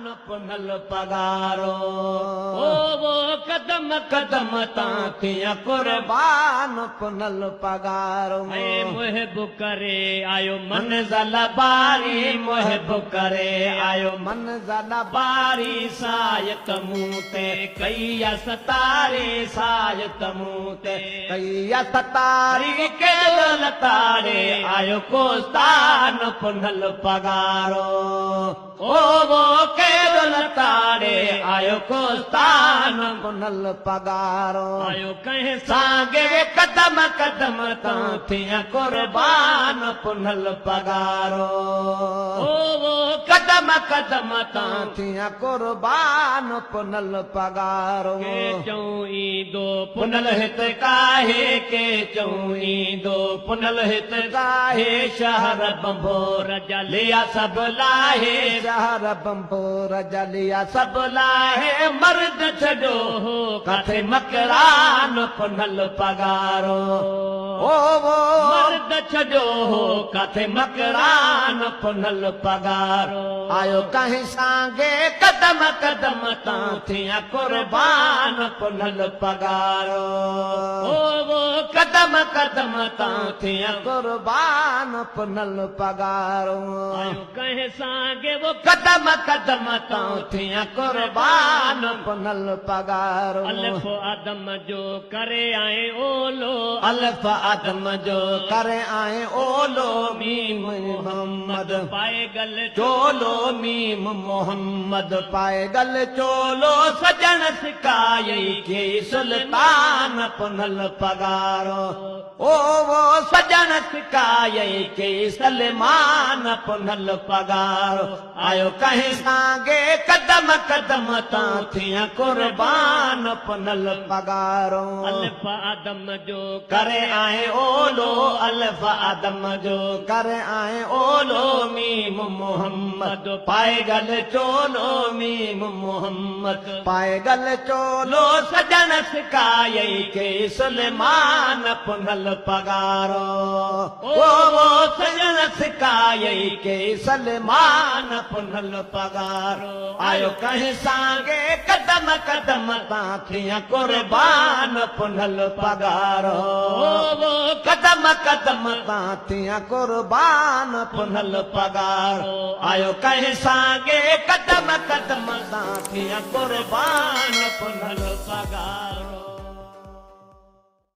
پنهل پڳارو او قدم قدم تان ٿيان قربان پنهل پڳارو. ۽ محب ڪري آيو منزل باري محب ڪري آيو منزل باري سايت مون تي ڪئي آ ستاري سايت مون تي ڪئي آ ستاري. ڪيڏو لتاڙي آيو ڪوستان پنهل پڳارو او ڪيڏو لتاڙي آيو ڪوستان پنهل پڳارو. آيو ڪنهن سانگي قدم قدم تان ٿيان قربان پنهل پڳارو او قدم قدم تان ٿيان قربان پنهل پڳارو. ڪي چئون ايندو پنهل هت ڪاهي ڪي چئون ايندو پنهل هت ڪاهي شهر بمبور جا ليا سڀ لاهي شهر بمبور جا ليا سڀ لاهي مرد ڇڏيو هو ڪاٿي مڪران پنهل پڳارو او مرد ڇڏيو هو ڪاٿي مڪران پنهل پڳارو آيو ڪنهن سانگي قدم قدم تان ٿيان قربان پنهل پڳارو او قدم قدم تان ٿيان قربان پنهل پڳارو. آيو ڪنهن سانگي وہ قدم قدم تان ٿيان قربان پنهل پڳارو. الف آدم جو ڪري آئي اولو الف آدم جو ڪري آئي اولو ميم محمد پائي گل چولو ميم محمد پائي گل چولو سجڻ سڪائي ڪي سلطان پنهل پڳارو او سجڻ سڪائي ڪي سلمان پنهل پڳارو آيو ڪنهن سانگي قدم قدم تان ٿيان قربان پنهل پڳارو. الف آدم جو ڪري آئي اولو الف آدم جو ڪري آئي اولو ميم محمد پائي گل چولو ميم محمد پائي گل چولو لو سجڻ سڪائي ڪي سلمان پنهل پڳارو او سجڻ سڪائي ڪي سلمان پنهل پڳارو آيو ڪنهن سانگي قدم قدم تان ٿيان قربان پنهل پڳارو قدم قدم تان ٿيان قربان پنهل پڳارو آيو ڪنهن سانگي قدم قدم تان ٿيان قربان پنهل پڳارو.